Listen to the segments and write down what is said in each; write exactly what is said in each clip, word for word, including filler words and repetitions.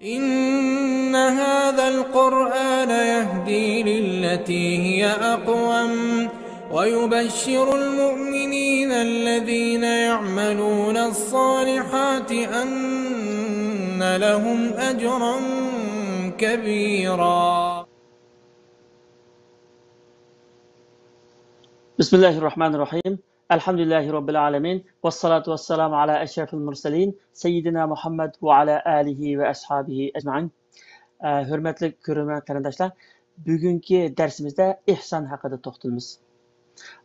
إن هذا القرآن يهدي للتي هي أقوم ويبشر المؤمنين الذين يعملون الصالحات أن لهم أجرا كبيرا. بسم الله الرحمن الرحيم. ئەلھەمدۇلىللاھى رەببىل ئالەمىن. ۋەسسالاتۇ ۋەسسالامۇ ئالا ئەشرەفىل مۇرسەلىن، سەييىدىنا مۇھەممەد ۋە ئالا ئالىھى ۋە ئەسھابىھى ئەجمەئىن. ئە، ھۆرمەتلىك كۆرۈرمەن قېرىنداشلار، بۈگۈنكى دەرسىمىزدە ئېھسان ھەققىدە توختىلىمىز.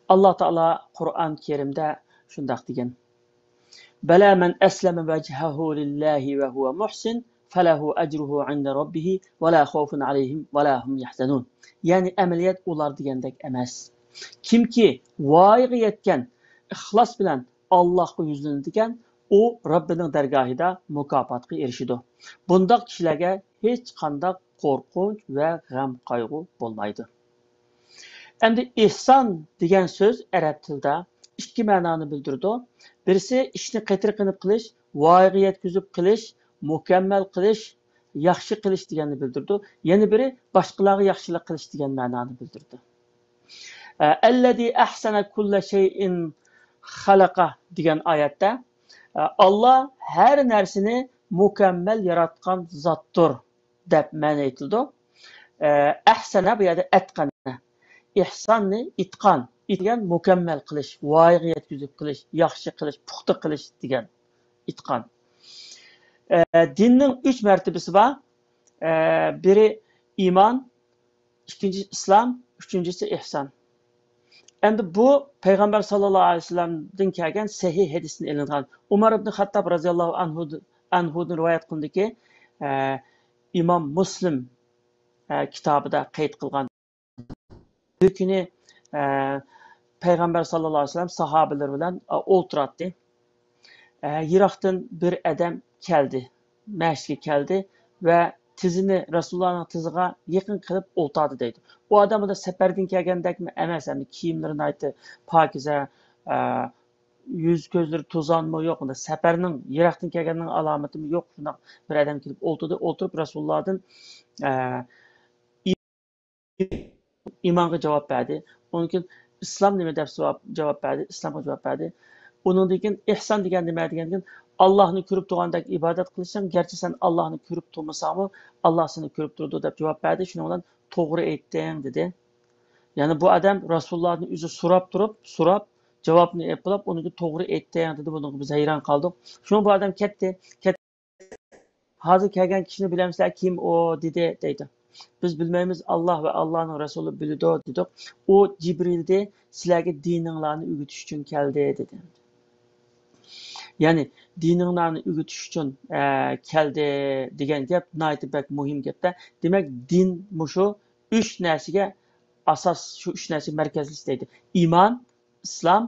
ئاللا تائالا قۇرئان كەرىمدە شۇنداق دېگەن: بەلە مەن ئەسلەمە ۋەجھەھۇ لىللاھى ۋە ھۇۋە مۇھسىن فەلەھۇ ئەجرۇھۇ ئىندە رەببىھى ۋە لا خەۋفۇن ئەلەيھىم ۋە لا ھۇم يەھزەنۇن. يەنى ئەمەلىيەت ئۇلار دېگەندەك ئەمەس. كىمكى ۋايىغا يەتكەن ئىخلاس بىلەن ئاللاھقا يۈزلىنىدىكەن، ئۇ رەببىنىڭ دەرگاھىدا مۇكاپاتقا ئېرىشىدۇ. بۇنداق كىشىلەرگە ھېچقانداق قورقۇنچ ۋە غەم-قايغۇ بولمايدۇ. ئەمدى ئېھسان دېگەن سۆز ئەرەب تىلىدا ئىككى مەنانى بىلدۈرىدۇ. بىرسى ئىشنى قېتىرقىنىپ قىلىش، ۋايىغا يەتكۈزۈپ قىلىش، مۇكەممەل قىلىش، ياخشى قىلىش دېگەننى بىلدۈرىدۇ. يەنە بىرى باشقىلارغا ياخشىلىق قىلىش دېگەن مەنانى بىلدۈرىدۇ. ئە، ئەللەزى ئەھسەنە كۇللە شەيئىن خەلەقە دېگەن ئايەتتە، ئە، ئاللا ھەر نەرسىنى مۇكەممەل ياراتقان زاتتۇر دەپ مەنە ئېيتىلىدۇ. ئە، ئەھسەنە بۇ يەردە ئەتقەنە. ئېھساننى ئىتقان. ئىتقان مۇكەممەل قىلىش، ۋايىغا يەتكۈزۈپ قىلىش، ياخشى قىلىش، پۇختا قىلىش دېگەن ئىتقان. ئە، دىننىڭ ئۈچ مەرتىۋىسى بار. ئە، بىرى ئىمان، ئىككىنچىسى ئىسلام، ئۈچىنچىسى ئېھسان. ئەمدى بۇ پەيغەمبەر ساللاللاھۇ ئەلەيھى ۋەسەللەمدىن كەلگەن سەھىھ ھەدىستىن ئېلىنغان. ئۇمار ئىبن خەتتاب رازىياللاھۇ ئەنھۇ-، ئەنھۇدىن رىۋايەت قىلىندىكى، ئە، ئىمام مۇسلىم، ئە، كىتابىدا قەيت قىلغان. بىر كۈنى، ئە، پەيغەمبەر ساللاللاھۇ ئەلەيھى ۋەسەللەم ساھابىلىرى بىلەن، ئە، ئولتۇراتتى. ئە، يىراقتىن بىر ئادەم كەلدى، مەشىتكە كەلدى ۋە تىزىنى رەسۇلۇللانىڭ تىزىغا يېقىن قىلىپ ئولتۇردى دەيدۇ. ئۇ ئادەم بۇنداق سەپەردىن كەلگەندەكمۇ ئەمەس، ئەمدى كىيىملىرى ناھايىتى پاكىزە، ئە، يۈز كۆزلىرى توزانمۇ يوق، بۇنداق سەپەرنىڭ، يىراقتىن كەلگەننىڭ ئالامىتىمۇ يوق. شۇنداق بىر ئادەم كېلىپ ئولتۇردى، ئولتۇرۇپ رەسۇلۇللادىن، ئە، ئىمانغا جاۋاب بەردى. ئۇنىڭدىن كېيىن ئىسلام نېمە دەپ سوراپ جاۋاب بەردى، ئىسلامغا جاۋاب بەردى. ئۇنىڭدىن كېيىن ئېھسان دېگەن نېمە دېگەندىن كېيىن، ئاللاھنى كۆرۈپ تۇرغاندەك ئىبادەت قىلىشىڭ، گەرچە سەن ئاللاھنى كۆرۈپ تۇرمىساڭمۇ، ئاللاھ سېنى كۆرۈپ تۇرىدۇ دەپ جاۋاب بەردى. شۇنىڭ بىلەن توغرا ئېيتتىڭ دېدى. يەنى بۇ ئادەم رەسۇلۇللادىن ئۆزى سوراپ تۇرۇپ، سوراپ، جاۋابنى ئېلىپ بولۇپ، ئۇنىڭغا توغرا ئېيتتىڭ دېدى. بۇنىڭغا بىز ھەيران قالدۇق. شۇڭا بۇ ئادەم كەتتى. كەت-، ھازىر كەلگەن كىشىنى بىلەمسىلەر، كىم ئۇ؟ دېدى، دەيدۇ. بىز بىلمەيمىز، ئاللاھ ۋە ئاللاھنىڭ رەسۇلى بىلىدۇ، دېدۇق. ئۇ جىبرىلدى، سىلەرگە دىنىڭلارنى ئۆگىتىش ئۈچۈن كەلدى، دېدى. يەنى دىنىڭلارنى ئۆگىتىش ئۈچۈن، ئە، كەلدى دېگەن گەپ ناھايىتى بەك مۇھىم گەپتە. دېمەك، دىن مۇشۇ ئۈچ نەرسىگە ئاساس، شۇ ئۈچ نەرسىگە مەركەزلىشتى دەيدۇ. ئىمان، ئىسلام،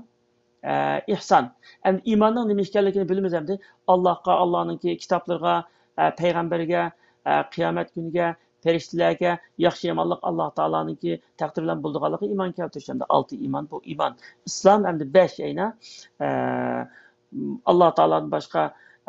ئە، ئېھسان. ئەمدى ئىماننىڭ نېمە ئىكەنلىكىنى بىلىمىز ئەمدى. ئاللاھقا، ئاللانىڭكى كىتابلىرىغا، ئە، پەيغەمبەرگە، ئە، قىيامەت كۈنىگە، پەرىشتىلەرگە، ياخشى يامانلىق ئاللاھ تائالانىڭكى تەقدىر بىلەن بولىدىغانلىقىغا ئىمان كەلتۈرۈش. ئەمدى ئالتە ئىمان، بۇ ئىمان. ئىسلام ئەمدى بەش ئەينە، ئە، ئاللاھ تائالادىن باشقا،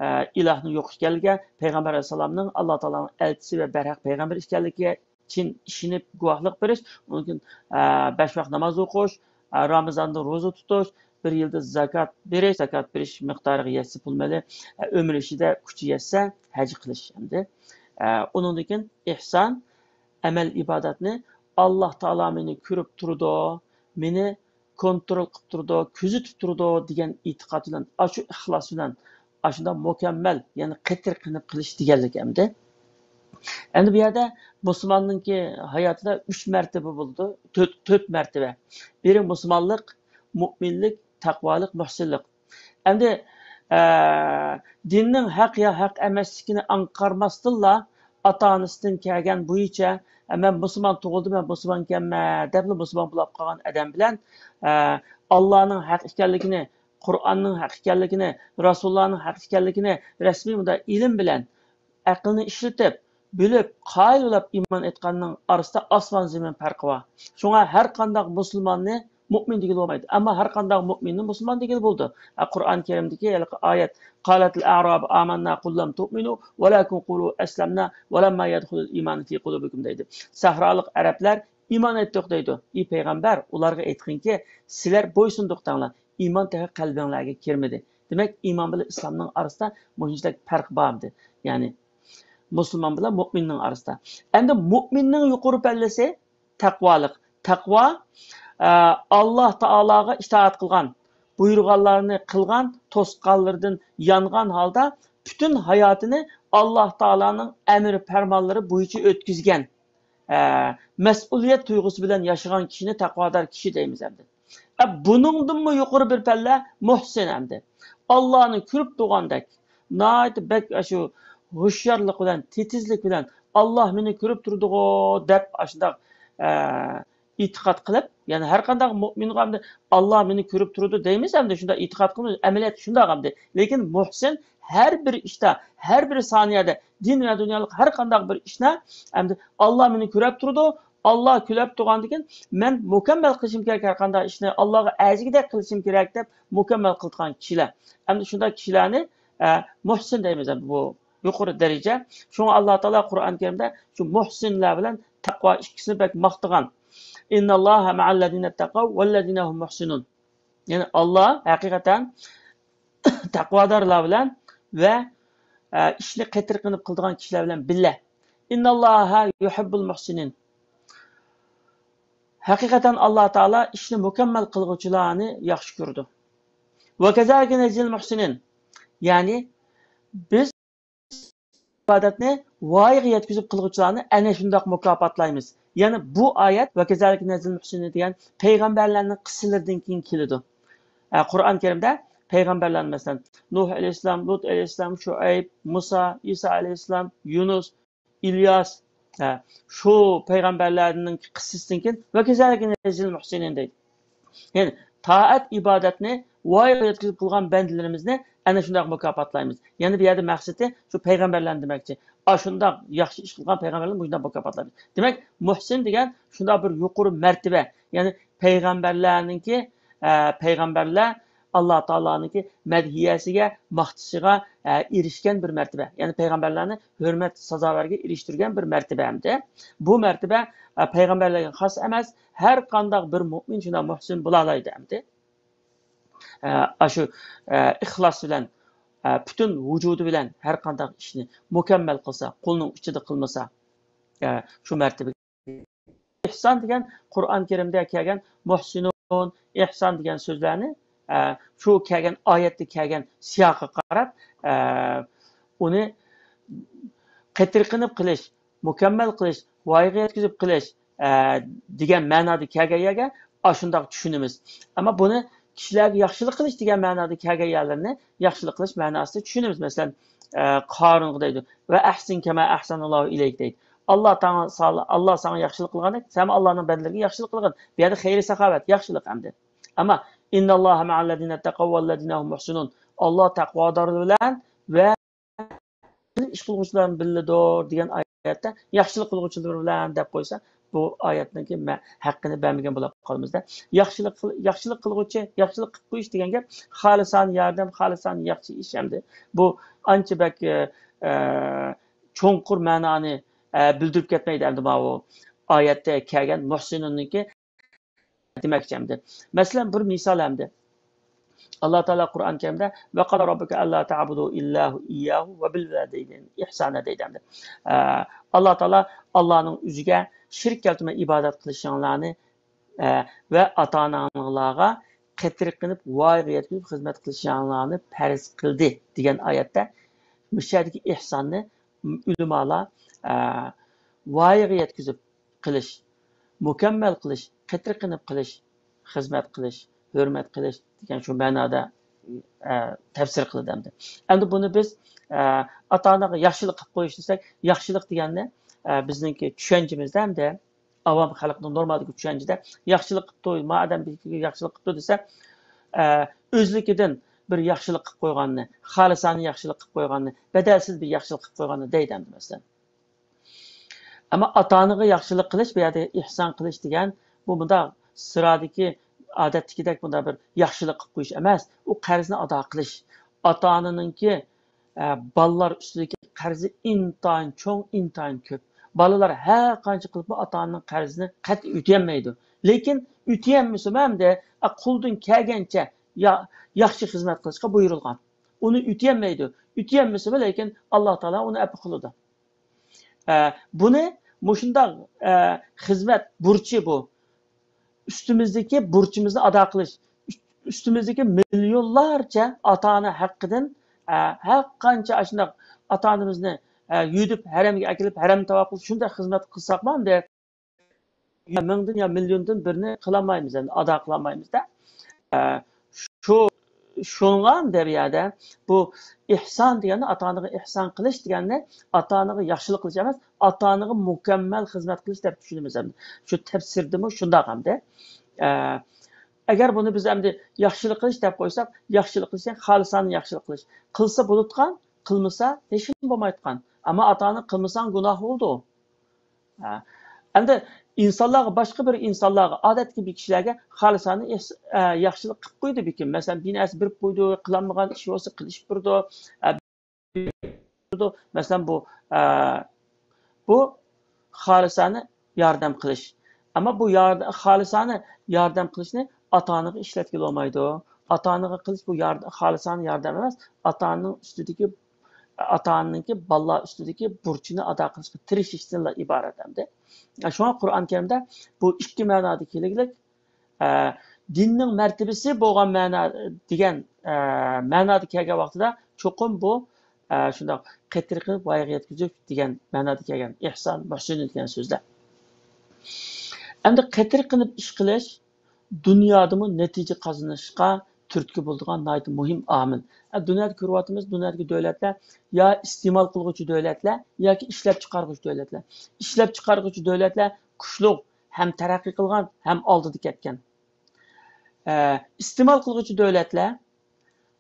ئە، ئىلاھنىڭ يوق ئىكەنلىكىگە، پەيغەمبەر ئەلەيھىسسالامنىڭ ئاللاھ تائالانىڭ ئەلچىسى ۋە بەرھەق پەيغەمبەر ئىكەنلىكىگە چىن ئىشىنىپ گۇۋاھلىق بېرىش، ئۇنىڭدىن كېيىن، ئە، بەش ۋاق ناماز ئوقۇش، ئە، رامىزاندا روزا تۇتۇش، بىر يىلدا زاكات بېرىش، زاكات بېرىش مىقدارىغا يەتسە پۇل مېلى، ئە، ئۆمۈر ئىچىدە كۈچى يەتسە ھەج قىلىش ئەمدى. ئە، ئۇنىڭدىن كېيىن ئېھسان، ئەمەل ئىبادەتنى، ئاللاھ تائالا مېنى كۆرۈپ تۇرىدۇ، مېنى كونترول قىلىپ تۇرىدۇ، كۆزىتىپ تۇرىدۇ دېگەن ئېتىقاد بىلەن، ئاشۇ ئىخلاس بىلەن، ئاشۇنداق مۇكەممەل، يەنى قېتىرقىنىپ قىلىش دېگەنلىك ئەمدى. ئەمدى بۇ يەردە مۇسۇلماننىڭكى ھاياتىدا ئۈچ مەرتىۋە بولىدۇ، تۆت، تۆت مەرتىۋە. بىرى مۇسۇلمانلىق، مۇئمىنلىك، تەقۋالىق، مۇھسىنلىق. ئەمدى، ئە، دىننىڭ ھەق يا ھەق ئەمەسلىكىنى ئاڭقارماستىنلا، ئاتا-ئانىسىدىن كەلگەن بويىچە، ئە، مەن مۇسۇلمان تۇغۇلدۇم، مەن مۇسۇلمانكەنمەن دەپلا مۇسۇلمان بولاپ قالغان ئادەم بىلەن، ئە، ئاللانىڭ ھەق ئىكەنلىكىنى، قۇرئاننىڭ ھەق ئىكەنلىكىنى، رەسۇلۇللانىڭ ھەق ئىكەنلىكىنى رەسمىي مۇنداق ئىلىم بىلەن، ئەقىلنى ئىشلىتىپ، بىلىپ، قايىل بولاپ ئىمان ئېيتقاننىڭ ئارىسىدا ئاسمان زېمىن پەرقى بار. شۇڭا ھەر قانداق مۇسۇلماننى مۇئمىن دېگىلى بولمايدۇ. ئەمما ھەر قانداق مۇئمىننى مۇسۇلمان دېگىلى بولىدۇ. ھە، قۇرئان كەرىمدىكى ھېلىقى ئايەت، قالت الأعراب آمنا قل لم تؤمنوا ولكن قولوا أسلمنا ولما يدخل الإيمان في قلوبكم دەيدۇ. سەھرالىق ئەرەبلەر ئىمان ئېيتتۇق دەيدۇ. ئى پەيغەمبەر، ئۇلارغا ئېيتقىنكى، سىلەر بويسۇندۇق دەڭلار، ئىمان تېخى قەلبىڭلارغا كىرمىدى. دېمەك، ئىمان بىلەن ئىسلامنىڭ ئارىسىدا مۇشۇنچىلىك پەرق بارمىدى؟ يەنى مۇسۇلمان بىلەن مۇئمىننىڭ ئارىسىدا. ئەمدى مۇئمىننىڭ يۇقىرى پەللىسى تەقۋالىق. تەقۋا، ئە، ئاللاھ تائالاغا ئىتائەت قىلغان، بۇيرۇغانلارنى قىلغان، توسقانلىرىدىن يانغان ھالدا پۈتۈن ھاياتىنى ئاللاھ تائالانىڭ ئەمر پەرمانلىرى بويىچە ئۆتكۈزگەن، ئە، مەسئۇلىيەت تۇيغۇسى بىلەن ياشىغان كىشىنى تەقۋادار كىشى دەيمىز ئەمدى. ئە، بۇنىڭدىنمۇ يۇقىرى بىر پەللە مۇھسىن ئەمدى. ئاللانى كۆرۈپ تۇرغاندەك، ناھايىتى بەك ئاشۇ ھوشيارلىق بىلەن، تېتىزلىك بىلەن، «ئاللا مېنى كۆرۈپ تۇرىدىغۇ» دەپ ئاشۇنداق، ئە، ئېتىقاد قىلىپ، يەنى ھەر قانداق مۇئمىنغا ئەمدى «ئاللا مېنى كۆرۈپ تۇرىدۇ» دەيمىز ئەمدى، شۇنداق ئېتىقاد قىلىمىز، ئەمەلىيەتتە شۇنداق ئەمدى. لېكىن مۇھسىن ھەر بىر ئىشتا، ھەر بىر سانىيەدە، دىن ۋە دۇنيالىق ھەر قانداق بىر ئىشنا ئەمدى «ئاللا مېنى كۆرۈپ تۇرىدۇ، ئاللا كۆرۈپ تۇرغاندىكىن مەن مۇكەممەل قىلىشىم كېرەك، ھەر قانداق ئىشنى ئاللاغا ئەرزىگۈدەك قىلىشىم كېرەك» دەپ مۇكەممەل قىلىدىغان كىشىلەر. ئەمدى شۇنداق كىشىلەرنى، ئە، مۇھسىن دەيمىز ئەمدى بۇ يۇقىرى دەرىجە. شۇڭا ئاللا تائالا قۇرئان كەرىمدە شۇ مۇھسىنلار بىلەن تەقۋا ئىككىسىنى بەك ماختىغان. إن الله مع الذين اتقوا والذين هم محسنون. يەنى ئاللا ھەقىقەتەن تەقۋادارلار بىلەن ۋە، ئە، ئىشنى قېتىرقىنىپ قىلىدىغان كىشىلەر بىلەن بىللە. إن الله يحب المحسنين. ھەقىقەتەن ئاللا تائالا ئىشنى مۇكەممەل قىلغۇچىلارنى ياخشى كۆرىدۇ. وكذلك نجزي المحسنين. يەنى بىز ئىبادەتنى ۋايىغا يەتكۈزۈپ قىلغۇچىلارنى ئەنە شۇنداق مۇكاپاتلايمىز. يەنى بۇ ئايەت «وكذلك نجزي المحسنين» دېگەن پەيغەمبەرلەرنىڭ قىسسىلىرىدىن كېيىن كېلىدۇ. ئە، قۇرئان كەرىمدە پەيغەمبەرلەرنى، مەسىلەن، نۇھ ئەلەيھىسسالام، لۇت ئەلەيھىسسالام، شۇئەيب، مۇسا، ئىسا ئەلەيھىسسالام، يۇنۇس، ئىلياس، ھە، شۇ پەيغەمبەرلەرنىڭ قىسسىسىدىن كېيىن «وكذلك نجزي المحسنين» دەيدۇ. يەنى تائەت ئىبادەتنى ۋايىغا يەتكۈزۈپ قىلغان بەندىلىرىمىزنى ئەنە شۇنداق مۇكاپاتلايمىز. يەنى بۇ يەردە مەقسىتى شۇ پەيغەمبەرلەرنى دېمەكچى. ئاشۇنداق ياخشى ئىش قىلغان پەيغەمبەرلەرنى مۇشۇنداق مۇكاپاتلايمىز. دېمەك، مۇھسىن دېگەن شۇنداق بىر يۇقىرى مەرتىبە. يەنى پەيغەمبەرلەرنىڭكى، ئە، پەيغەمبەرلەر ئاللا تائالانىڭكى مەدھىيەسىگە، ماختىشىغا، ئە، ئېرىشكەن بىر مەرتىبە. يەنى پەيغەمبەرلەرنى ھۆرمەت سازاۋەرگە ئېرىشتۈرگەن بىر مەرتىبە ئەمدى. بۇ مەرتىبە، ئە، پەيغەمبەرلەرگە خاس ئەمەس، ھەر قانداق بىر مۇئمىن شۇنداق مۇھسىن بولالايدۇ ئەمدى. ئە، ئاشۇ، ئە، ئىخلاس بىلەن، ئە، پۈتۈن ۋۇجۇدى بىلەن ھەر قانداق ئىشنى مۇكەممەل قىلسا، قولىنىڭ ئۇچىدا قىلمىسا، ئە، شۇ مەرتىبە. ئىھسان دېگەن قۇرئان كەرىمدە كەلگەن مۇھسىنۇن، ئىھسان دېگەن سۆزلەرنى، ئە، شۇ كەلگەن ئايەتتە كەلگەن سىياققا قاراپ، ئە، ئۇنى قېتىرقىنىپ قىلىش، مۇكەممەل قىلىش، ۋايىغا يەتكۈزۈپ قىلىش، ئە، دېگەن مەنادا كەلگەن يەرگە ئاشۇنداق چۈشىنىمىز. ئەمما بۇنى كىشىلەرگە ياخشىلىق قىلىش دېگەن مەنادا كەلگەن يەرلىرىنى ياخشىلىق قىلىش مەناسىدا چۈشىنىمىز. مەسىلەن، ئە، قارۇنغا دەيدۇ، «ۋە ئەھسىن كەما ئەھسەنەللاھۇ ئىلەيك» دەيدۇ. ئاللا تاڭ-، سا-، ئاللا ساڭا ياخشىلىق قىلغاندەك، سەنمۇ ئاللانىڭ بەندىلىرىگە ياخشىلىق قىلغىن. بۇ يەردە خەير ساخاۋەت، ياخشىلىق ئەمدى. ئەمما «إن الله مع الذين اتقوا والذين هم محسنون». ئاللا تەقۋادارلار بىلەن ۋە ئىش قىلغۇچىلار بىللىدۇر دېگەن ئايەتتە ياخشىلىق قىلغۇچىلار بىلەن دەپ قويسا، بۇ ئايەتنىڭكى مە-، ھەققىنى بەرمىگەن بولۇپ قالىمىزدە. ياخشىلىق قىل-، ياخشىلىق قىلغۇچى، ياخشىلىق قىلىپ قويۇش دېگەن گەپ خالىسانە ياردەم، خالىسانە ياخشى ئىش ئەمدى. بۇ ئانچە بەك، ئە، ئە، چوڭقۇر مەنانى، ئە، بىلدۈرۈپ كەتمەيدۇ ئەمدى ماۋۇ ئايەتتە كەلگەن مۇھسىنۇننىڭكى دېمەكچى ئەمدى. مەسىلەن، بىر مىسال ئەمدى. ئاللا تائالا قۇرئان كەرىمدە «وقضى ربك ألا تعبدوا إلا إياه وبالوالدين إحسانا» دەيدۇ ئەمدى. ئە، ئاللا تائالا ئاللانىڭ ئۆزىگە شېرىك كەلتۈرمەي ئىبادەت قىلىشىڭلارنى، ئە، ۋە ئاتا-ئاناڭلارغا قېتىرقىنىپ ۋايىغا يەتكۈزۈپ خىزمەت قىلىشىڭلارنى پەرز قىلدى دېگەن ئايەتتە مۇشۇ يەردىكى ئىھساننى ئۆلىمالار، ئە، ۋايىغا يەتكۈزۈپ قىلىش، مۇكەممەل قىلىش، قېتىرقىنىپ قىلىش، خىزمەت قىلىش، ھۆرمەت قىلىش دېگەن شۇ مەنادا، ئە، تەپسىر قىلىدۇ ئەمدى. ئەمدى بۇنى بىز، ئە، ئاتا-ئاناغا ياخشىلىق قىلىپ قويۇش دېسەك، ياخشىلىق دېگەننى، ئە، بىزنىڭكى چۈشەنچىمىزدە ئەمدى ئاۋام خەلقنىڭ نورمالدىكى چۈشەنچىدە ياخشىلىق قىپتۇ، ما ئادەم بىر ياخشىلىق قىپتۇ دېسە، ئە، ئۆزلۈكىدىن بىر ياخشىلىق قىلىپ قويغاننى، خالىسانە ياخشىلىق قىلىپ قويغاننى، بەدەلسىز بىر ياخشىلىق قىلىپ قويغاننى دەيدۇ ئەمدى مەسىلەن. ئەمما ئاتا-ئانىغا ياخشىلىق قىلىش، بۇ يەردە ئىھسان قىلىش دېگەن، بۇ مۇنداق سىرادىكى ئادەتتىكىدەك بۇنداق بىر ياخشىلىق قىلىپ قويۇش ئەمەس، ئۇ قەرزنى ئادا قىلىش. ئاتا-ئانىنىڭكى، ئە، بالىلار ئۈستىدىكى قەرزى ئىنتايىن چوڭ، ئىنتايىن كۆپ. بالىلار ھەر قانچە قىلىپمۇ ئاتا-ئانىنىڭ قەرزىنى قەتئىي ئۆتىيەلمەيدۇ. لېكىن ئۆتىيەلمىسىمۇ ئەمدى، ئە، قولدىن كەلگەنچە يا-، ياخشى خىزمەت قىلىشقا بۇيرۇلغان. ئۇنى ئۆتىيەلمەيدۇ. ئۆتىيەلمىسىمۇ، لېكىن ئاللا تائالا ئۇنى ئەپۇ قىلىدۇ. ئە، بۇنى مۇشۇنداق، ئە، خىزمەت بۇرچى بۇ. ئۈستىمىزدىكى بۇرچىمىزنى ئادا قىلىش. ئۈست-، ئۈستىمىزدىكى مىليونلارچە ئاتا-ئانا ھەققىدىن، ئە، ھەر قانچە ئاشۇنداق ئاتا-ئانىمىزنى، ئە، يۈدۈپ، ھەرەمگە ئەكېلىپ، ھەرەمنى تاۋاپ قىلىپ، شۇنداق خىزمەت قىلساقمۇ، ئەمدى مىڭدىن يا مىليوندىن بىرنى قىلالمايمىز، ئەمدى ئادا قىلالمايمىز-دە. ئە، شۇ، شۇڭا دەريادا بۇ ئېھسان دېگەننى، ئاتا-ئانىغا ئېھسان قىلىش دېگەننى ئاتا-ئانىغا ياخشىلىق قىلىش ئەمەس، ئاتا-ئانىغا مۇكەممەل خىزمەت قىلىش دەپ چۈشىنىمىز ئەمدى. شۇ تەپسىردىمۇ شۇنداق ئەمدى. ئە، ئەگەر بۇنى بىز ئەمدى ياخشىلىق قىلىش دەپ قويساق، ياخشىلىق قىلىش دېگەن خالىسانە ياخشىلىق قىلىش. قىلسا بولىدىغان، قىلمىسا ھېچنېمە بولمايدىغان. ئەمما ئاتا-ئانا قىلمىساڭ گۇناھ بولىدۇ. ھە. ئەمدى ئىنسانلارغا، باشقا بىر ئىنسانلارغا، ئادەتتىكى بىر كىشىلەرگە خالىسانە ئېس-، ئە، ياخشىلىق قىلىپ قويىدۇ بىر كىم. مەسىلەن، بىر نەرسە بېرىپ قويىدۇ، قىلالمىغان ئىش بولسا قىلىشىپ بېرىدۇ. ئە، بېرىدۇ. مەسىلەن، بۇ، ئە، بۇ خالىسانە ياردەم قىلىش. ئەمما بۇ يارد-، خالىسانە ياردەم قىلىشنى ئاتا-ئانىغا ئىشلەتكىلى بولمايدۇ. ئاتا-ئانىغا قىلىش بۇ يارد-، خالىسانە ياردەم ئەمەس، ئاتا-ئانىنىڭ ئۈستىدىكى ئاتا-ئانىنىڭكى بالىلار ئۈستىدىكى بۇرچىنى ئادا قىلىشقا تىرىشىشتىنلا ئىبارەت ئەمدى. شۇڭا قۇرئان كەرىمدە بۇ ئىككى مەنادا كېلىگلىك، ئە، دىننىڭ مەرتىۋىسى بولغان مەنا دېگەن، ئە، مەنادا كەلگەن ۋاقتىدا چوقۇم بۇ، ئە، شۇنداق قېتىرقىنىپ ۋايىغا يەتكۈزۈش دېگەن مەنادا كەلگەن، ئېھسان، مۇھسىن دېگەن سۆزلەر. ئەمدى قېتىرقىنىپ ئىش قىلىش دۇنيادىمۇ نەتىجە قازىنىشقا تۈرتكە بولىدىغان ناھايىتى مۇھىم ئامىل. ئە، دۇنيادا كۆرۈۋاتىمىز، دۇنيادىكى دۆلەتلەر يا ئىستېمال قىلغۇچى دۆلەتلەر ياكى ئىشلەپچىقارغۇچى دۆلەتلەر. ئىشلەپچىقارغۇچى دۆلەتلەر كۈچلۈك، ھەم تەرەققىي قىلغان، ھەم ئالدىدا كەتكەن. ئە، ئىستېمال قىلغۇچى دۆلەتلەر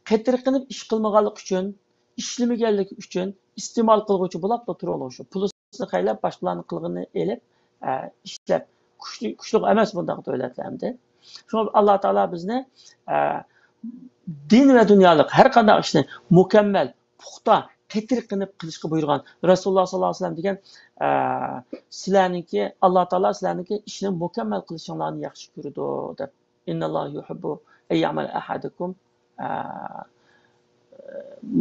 قېتىرقىنىپ ئىش قىلمىغانلىقى ئۈچۈن، ئىشلىمىگەنلىكى ئۈچۈن ئىستېمال قىلغۇچى بولاپلا تۇرۇۋالغۇچى. پۇلىنى خەجلەپ، باشقىلارنىڭ قىلغىنىنى ئېلىپ، ئە، ئىشلەپ، كۈچلۈك، كۈچلۈك ئەمەس بۇنداق دۆلەتلەر ئەمدى. شۇڭا ئاللا تائالا بىزنى، ئە، دىن ۋە دۇنيالىق ھەر قانداق ئىشنى مۇكەممەل، پۇختا، قېتىرقىنىپ قىلىشقا بۇيرۇغان. رەسۇلۇللا ساللاللاھۇ ئەلەيھى ۋەسەللەم دېگەن، ئە، سىلەرنىڭكى، ئاللا تائالا سىلەرنىڭكى ئىشنى مۇكەممەل قىلىشىڭلارنى ياخشى كۆرىدۇ، دەپ. ئىنناللاھە يۇھىببۇ ئەن يەئمەلە ئەھەدۇكۇم، ئە،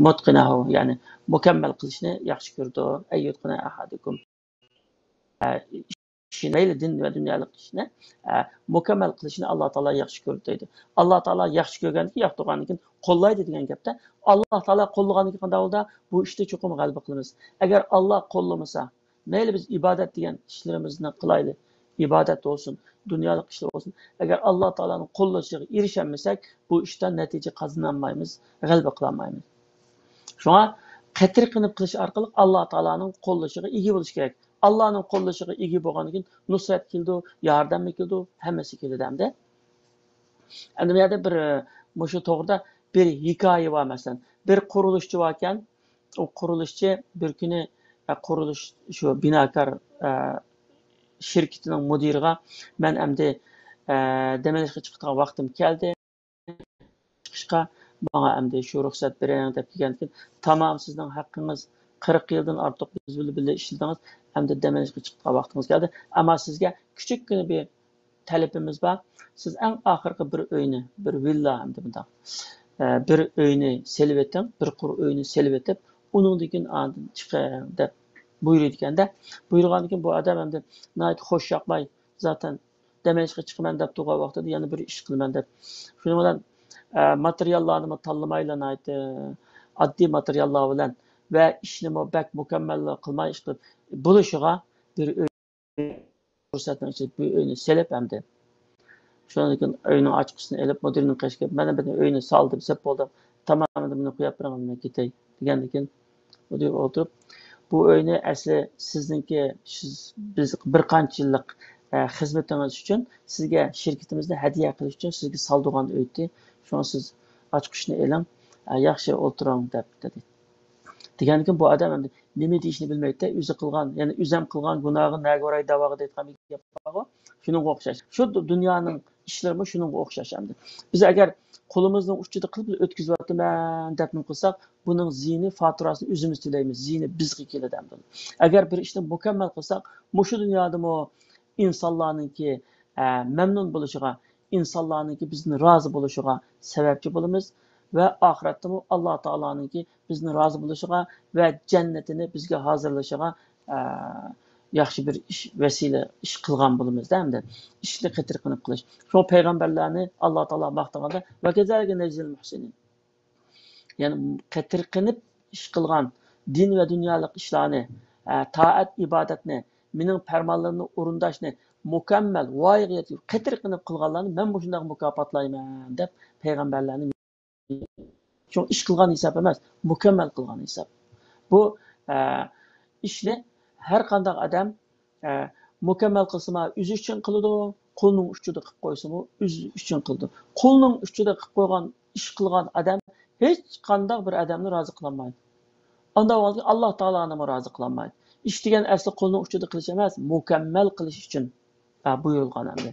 مۇتقىنەھۇ، يەنى مۇكەممەل قىلىشنى ياخشى كۆرىدۇ. ئەن يۇتقىنە ئەھەدۇكۇم، ئە، ئىشنى، مەيلى دىن ۋە دۇنيالىق ئىشنى، ئە، مۇكەممەل قىلىشنى ئاللا تائالا ياخشى كۆرىدۇ دەيدۇ. ئاللا تائالا ياخشى كۆرگەندىكىن، ياقتۇرغاندىكىن قوللايدۇ دېگەن گەپتە، ئاللا تائالا قوللىغاندىكىن قانداق بولىدۇ؟ بۇ ئىشتا چوقۇم غەلىبە قىلىمىز. ئەگەر ئاللا قوللىمىسا، مەيلى بىز ئىبادەت دېگەن ئىشلىرىمىزنى قىلايلى، ئىبادەت بولسۇن، دۇنيالىق ئىشلار بولسۇن، ئەگەر ئاللا تائالانىڭ قوللىشىغا ئېرىشەلمىسەك، بۇ ئىشتا نەتىجە قازىنالمايمىز، غەلىبە قىلالمايمىز. شۇڭا قېتىرقىنىپ قىلىش ئارقىلىق ئاللا تائالانىڭ قوللىشىغا ئىگە بولۇش كېرەك. ئاللانىڭ قوللىشىغا ئىگە بولغاندىن كېيىن نۇسرەت كېلىدۇ، ياردەممۇ كېلىدۇ، ھەممىسى كېلىدۇ ئەمدى. ئەمدى بۇ يەردە بىر، ئە، مۇشۇ توغرىدا بىر ھېكايە بار، مەسىلەن. بىر قۇرۇلۇشچى باركەن، ئۇ قۇرۇلۇشچى بىر كۈنى، ئە، قۇرۇلۇش، شۇ بىناكار، ئە، شىركىتىنىڭ مۇدىرىغا، مەن ئەمدى، ئە، دەم ئېلىشقا چىقىدىغان ۋاقتىم كەلدى. چىقىشقا ماڭا ئەمدى شۇ رۇخسەت بېرىڭ دەپ كەلگەندىكىن، تامام سىزنىڭ ھەققىڭىز، قىرىق يىلدىن ئارتۇق بىز بىلەن بىللە ئىشلىدىڭىز، ئەمدى دەم ئېلىشقا چىقىدىغان ۋاقتىڭىز كەلدى. ئەمما سىزگە كىچىككىنە بىر تەلىپىمىز بار. سىز ئەڭ ئاخىرقى بىر ئۆينى، بىر ۋىللا ئەمدى مۇنداق، ئە، بىر ئۆينى سېلىۋېتىڭ، بىر قۇر ئۆينى سېلىۋېتىپ، ئۇنىڭدىن كېيىن ئاندىن چىقىڭ دەپ بۇيرۇيدىكەن-دە. بۇيرۇغاندىن كېيىن بۇ ئادەم ئەمدى ناھايىتى خۇش ياقماي، زاتەن دەم ئېلىشقا چىقىمەن دەپ تۇرغان ۋاقتىدا يەنە بىر ئىش قىلىمەن دەپ. شۇنىڭ بىلەن، ئە، ماتېرىياللارنىمۇ تاللىمايلا ناھايىتى ئاددىي ماتېرىياللار بىلەن ۋە ئىشنىمۇ بەك مۇكەممەللا قىلماي ئىش قىلىپ بولۇشىغا بىر ئۆي پۇرسەتنىڭ ئىچىدە بۇ ئۆينى سېلىپ ئەمدى. شۇنىڭدىن كېيىن ئۆينىڭ ئاچقۇچىسىنى ئېلىپ، مۇدىرنىڭ قېشىغا كېلىپ، مانا بۇ ئۆينى سالدىم، سېلىپ بولدۇم. تامامىدا بۇنى قويۇپ بېرىڭ، مەن كېتەي، دېگەندىن كېيىن، مۇدىر ئولتۇرۇپ، بۇ ئۆينى ئەسلى سىزنىڭكى، سىز، بىز بىر قانچە يىللىق، ئە، خىزمىتىڭىز ئۈچۈن سىزگە شىركىتىمىزنى ھەدىيە قىلىش ئۈچۈن سىزگە سالدۇرغان ئۆيدى. شۇڭا سىز ئاچقۇچنى ئېلىڭ، ئە، ياخشى ئولتۇرۇڭ، دەپ دېدى. دېگەندىكىن بۇ ئادەم ئەمدى نېمە دېيىشنى بىلمەيتتى. ئۆزى قىلغان، يەنى ئۆزەم قىلغان گۇناھقا نەگە ئوراي داۋاغا دەيدىغان بىر گەپ بارغۇ، شۇنىڭغا ئوخشاش. شۇ دۇ-، دۇنيانىڭ ئىشلىرىمۇ شۇنىڭغا ئوخشاش ئەمدى. بىز ئەگەر قولىمىزنىڭ ئۇچىدا قىلىپ ئۆتكۈزۈۋاتىمەن دەپ نېمە قىلساق، بۇنىڭ زىيىنى، فاتۇراسىنى ئۆزىمىز تۆلەيمىز. زىيىنى بىزگە كېلىدۇ ئەمدى. ئەگەر بىر ئىشنى مۇكەممەل قىلساق، مۇشۇ دۇنيادىمۇ ئىنسانلارنىڭكى، ئە، مەمنۇن بولۇشىغا، ئىنسانلارنىڭكى بىزدىن رازى بولۇشىغا سەۋەبچى بولىمىز ۋە ئاخىرەتتىمۇ ئاللا تائالانىڭكى بىزدىن رازى بولۇشىغا ۋە جەننىتىنى بىزگە ھازىرلىشىغا، ئە، ياخشى بىر ئىش، ۋەسىلە ئىش قىلغان بولىمىزدا ئەمدى. ئىشنى قېتىرقىنىپ قىلىش. شۇ پەيغەمبەرلەرنى ئاللا تائالا ماختىغاندا، «ۋە كەزالىكە نەجزىل مۇھسىنىن.» يەنى قېتىرقىنىپ ئىش قىلغان، دىن ۋە دۇنيالىق ئىشلارنى، ئە، تائەت ئىبادەتنى، مېنىڭ پەرمانلىرىمنى ئورۇنداشنى مۇكەممەل، ۋايىغا يەتكۈزۈپ، قېتىرقىنىپ قىلغانلارنى مەن مۇشۇنداق مۇكاپاتلايمەن دەپ پەيغەمبەرلەرنى، چوڭ ئىش قىلغان ھېساب ئەمەس، مۇكەممەل قىلغان ھېساب. بۇ، ئە، ئىشنى ھەر قانداق ئادەم، ئە، مۇكەممەل قىلسىمۇ ئۆزى ئۈچۈن قىلىدۇ، قولىنىڭ ئۇچىدا قىلىپ قويسىمۇ ئۆزى ئۈچۈن قىلىدۇ. قولىنىڭ ئۇچىدا قىلىپ قويغان ئىش قىلغان ئادەم ھېچ قانداق بىر ئادەمنى رازى قىلالمايدۇ. ئانداق بولغاندىكىن ئاللا تائالانىمۇ رازى قىلالمايدۇ. ئىش دېگەن ئەسلى قولنىڭ ئۇچىدا قىلىش ئەمەس، مۇكەممەل قىلىش ئۈچۈن، ئە، بۇيرۇلغان ئەمدى.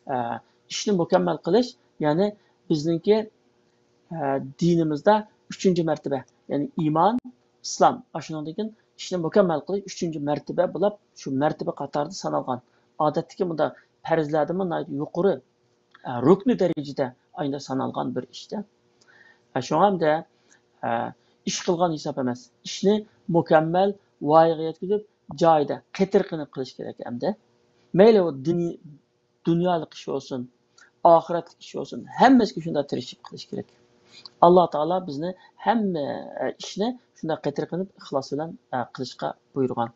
ئە، ئىشنى مۇكەممەل قىلىش، يەنى بىزنىڭكى، ئە، دىنىمىزدا ئۈچىنچى مەرتىبە، يەنى ئىمان، ئىسلام، ئاشۇنىڭدىن كېيىن ئىشنى مۇكەممەل قىلىش ئۈچىنچى مەرتىبە بولۇپ، شۇ مەرتىبە قاتارىدا سانالغان. ئادەتتىكى مۇنداق پەرزلەردىنمۇ ناھايىتى يۇقىرى، ئە، رۇكنى دەرىجىدە ئاينىدا سانالغان بىر ئىشتە. ئە، شۇڭا ئەمدى، ئە، ئىش قىلغان ھېساب ئەمەس، ئىشنى مۇكەممەل ۋايىغا يەتكۈزۈپ، جايىدا قېتىرقىنىپ قىلىش كېرەك ئەمدى. مەيلى ئۇ دىنىي، دۇنيالىق ئىش بولسۇن، ئاخىرەتلىك ئىش بولسۇن، ھەممىسىگە شۇنداق تىرىشىپ قىلىش كېرەك. ئاللا تائالا بىزنى ھەممە، ئە، ئىشنى شۇنداق قېتىرقىنىپ ئىخلاس بىلەن، ئە، قىلىشقا بۇيرۇغان.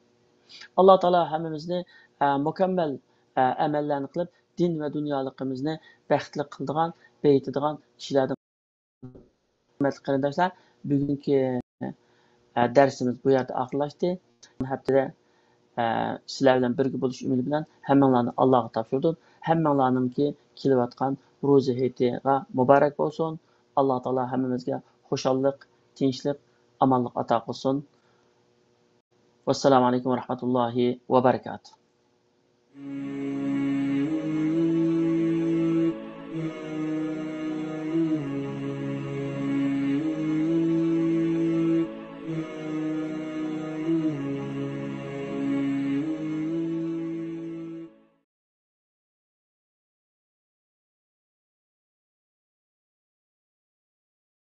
ئاللا تائالا ھەممىمىزنى، ئە، مۇكەممەل، ئە، ئەمەللەرنى قىلىپ، دىن ۋە دۇنيالىقىمىزنى بەختلىك قىلىدىغان، بېيىتىدىغان كىشىلەردىن. ھۆرمەتلىك قېرىنداشلار، بۈگۈنكى، ئە، دەرسىمىز بۇ يەردە ئاخىرلاشتى. ھەپتىدە، ئە، سىلەر بىلەن بىرگە بولۇش ئۈمىدى بىلەن ھەممىڭلارنى ئاللاغا تاپشۇردۇم. ھەممىڭلارنىڭكى كېلىۋاتقان روزا ھېيتىغا مۇبارەك بولسۇن. ئاللا تائالا ھەممىمىزگە خۇشاللىق، تىنچلىق، ئامانلىق ئاتا قىلسۇن. ۋەسسالامۇ ئەلەيكۇم ۋەرەھمەتۇللاھى ۋەبەرىكاتۇھ.